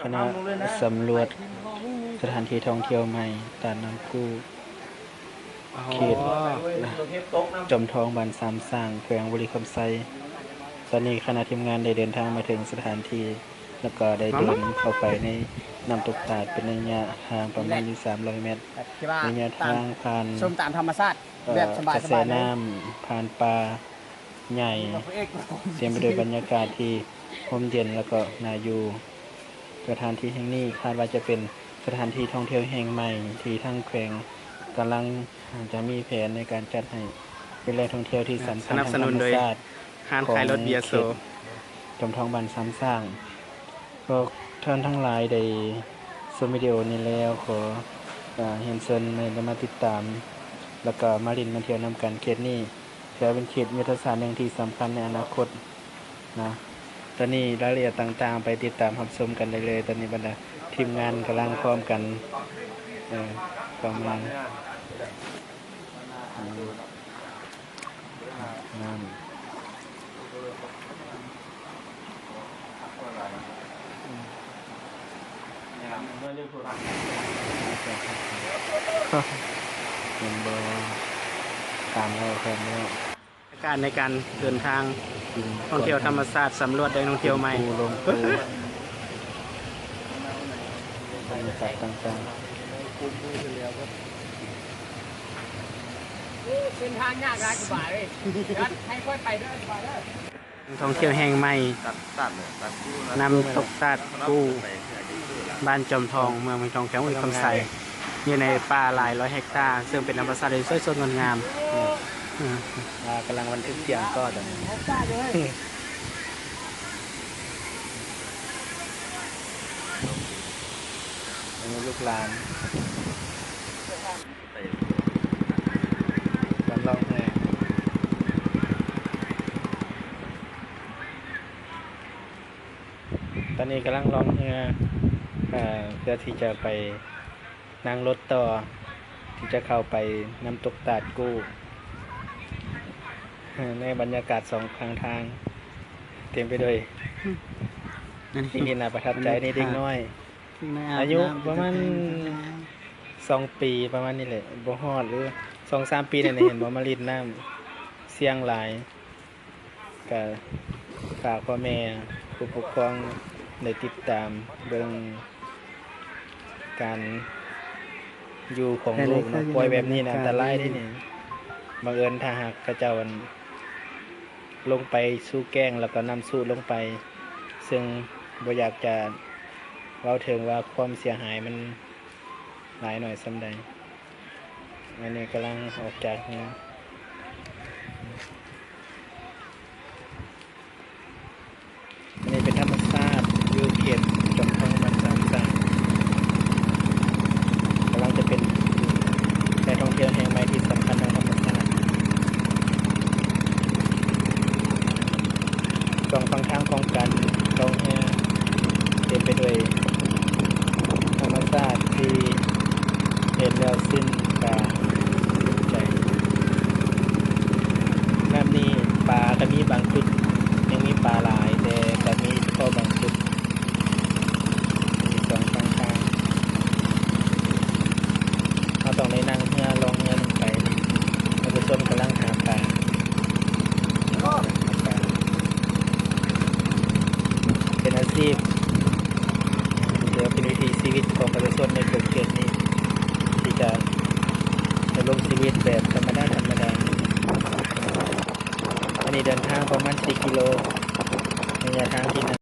ຄະນະສຳຫຼວດສະຖານທີ່ທ່ອງທ່ຽວໃໝ່ ຕາດນ້ຳກູ້ ເຂດຈອມທອງ ບ້ານສາມຊ້າງ ແຂວງບໍລິຄຳໄຊ. ຕອນນີ້ຄະນະທີມງານໄດ້ເດີນທາງມາເຖິງສະຖານທີ່ ແລ້ວກໍໄດ້ເດີນເຂົ້າໄປໃນນ້ຳຕົກຕາດ ເປັນໄລຍະທາງປະມານຢູ່ສາມຮ້ອຍແມັດ, ໄລຍະທາງຜ່ານ ຊົມຕາມທຳມະຊາດ ເອີ ແບບສະບາຍໆ ກະແສນ້ຳ ເລີຍ ຜ່ານປ່າໃຫຍ່ ເຕັມໄປດ້ວຍບັນຍາກາດທີ່ຮົ່ມເຢັນ ແລ້ວກໍໜ້າຢູ່. ສະຖານທີ່ແຫ່ງນີ້ຄາດວ່າຈະເປັນສະຖານທີ່ທ່ອງທ່ຽວແຫ່ງໃໝ່ທີ່ທາງແຂວງກຳລັງຈະມີແຜນໃນການຈັດໃຫ້ເປັນແຫຼ່ງທ່ອງທ່ຽວທີ່ສຳຄັນທາງທຳມະຊາດ ຮ້ານຂາຍລົດເບຍໂຊ ຂອງເຂດຈອມທອງ ບ້ານສາມຊ້າງ. ພວກທ່ານທັງຫຼາຍໄດ້ຊົມວິດີໂອນີ້ແລ້ວ ຂໍ ເອີ ຮຽນເຊີນໃຫ້ໄດ້ມາຕິດຕາມ ແລ້ວກໍມາຫຼິ້ນມາທ່ຽວນຳກັນ. ເຂດນີ້ຖືວ່າເປັນເຂດຍຸດທະສາດໜຶ່ງທີ່ສຳຄັນໃນອະນາຄົດນະ. ຕອນນີ້ລາຍລະອຽດຕ່າງໆ ໄປຕິດຕາມຮັບຊົມກັນໄດ້ເລີຍ. ຕອນນີ້ບັນດາທີມງານກຳລັງພ້ອມກັນ ເອີ ເຂົ້າມາ ອືມ ນ້ຳ ເຫັນບໍ່? ຕາມເຮົາແຄມແລ້ວ. ການໃນການເດີນທາງທ່ອງທ່ຽວທຳມະຊາດ ສຳຫຼວດແຫຼ່ງທ່ອງທ່ຽວໃໝ່ ລົງພູ ບັນຍາກາດຕ່າງໆ. ເສັ້ນທາງຍາກຫຼາຍ ສະບາຍເລີຍ ໃຫ້ຂ້ອຍໄປເດີ ສະບາຍເດີ. ທ່ອງທ່ຽວແຫ່ງໃໝ່ ນ້ຳຕົກຕາດກູ້ ບ້ານຈອມທອງ ເມືອງເມືອງທອງ ແຂວງບໍລິຄຳໄຊ ຢູ່ໃນປ່າຫຼາຍຮ້ອຍເຮັກຕາ ເຊິ່ງເປັນທຳມະຊາດທີ່ສວຍສົດງົດງາມ. ອືມ ອ່າ ກຳລັງບັນທຶກສຽງຕໍ່ຕອນນີ້ ອັນນີ້ລູກຫຼານ ກຳລັງລ່ອງເຮືອ ຕອນນີ້ກຳລັງລ່ອງເຮືອ ເອີ ເພື່ອທີ່ຈະໄປນັ່ງລົດຕໍ່ ທີ່ຈະເຂົ້າໄປນ້ຳຕົກຕາດກູ້ ໃນບັນຍາກາດສອງຂ້າງທາງ ເຕັມໄປດ້ວຍ ອືມ ສິ່ງທີ່ໜ້າປະທັບໃຈ. ນີ້ເດັກນ້ອຍ ອາຍຸປະມານສອງປີ ປະມານນີ້ແຫຼະ ບໍ່ຮອດ ຫຼືສອງສາມປີນີ້ແຫຼະ ເຫັນບໍ່ ມາຫຼິ້ນນ້ຳ ສ່ຽງຫຼາຍ. ກະຝາກພໍ່ແມ່ຜູ້ປົກຄອງໄດ້ຕິດຕາມເບິ່ງການຢູ່ຂອງລູກເນາະ ປ່ອຍແບບນີ້ນະ ອັນຕະລາຍເດ້ນີ້. ບັງເອີນຖ້າຫາກເຂົາເຈົ້າ ອັນ ລົງໄປສູ່ແກ້ງ ແລ້ວກໍນ້ຳຊຸລົງໄປ ເຊິ່ງບໍ່ຢາກຈະເວົ້າເຖິງວ່າຄວາມເສຍຫາຍມັນຫຼາຍໜ້ອຍສ່ຳໃດ. ອັນນີ້ກຳລັງອອກຈາກເຮືອ. ອັນນີ້ເປັນທຳມະຊາດຢູ່ເຂດຈອມທອງ ບ້ານສາມຊ້າງ ກຳລັງຈະເປັນແຫຼ່ງທ່ອງທ່ຽວແຫ່ງໃໝ່ທີ່ສຳຄັນທາງທຳມະຊາດ. ສອງຝັ່ງທາງຂອງການລ່ອງເຮືອເຕັມໄປດ້ວຍທຳມະຊາດທີ່ເຫັນແລ້ວຊື່ນຕາຊື່ນໃຈ. ນ້ຳນີ້ປາກໍມີບາງຈຸດ ຍັງມີປາຫຼາຍ ແຕ່ກໍມີສະເພາະບາງຈຸດ ມີສອງຝັ່ງທາງ. ເຮົາຕ້ອງໄດ້ນັ່ງເຮືອລ່ອງເຮືອລົງໄປ. ປະຊາຊົນກຳລັງຫາປາ ເປັນອາຊີບ ຫຼືວ່າເປັນວິຖີຊີວິດຂອງປະຊາຊົນໃນຂົງເຂດນີ້ ທີ່ຈະດຳລົງຊີວິດແບບທຳມະດາໆ. ອັນນີ້ເດີນທາງປະມານສີ່ກິໂລ ໄລຍະທາງທີ່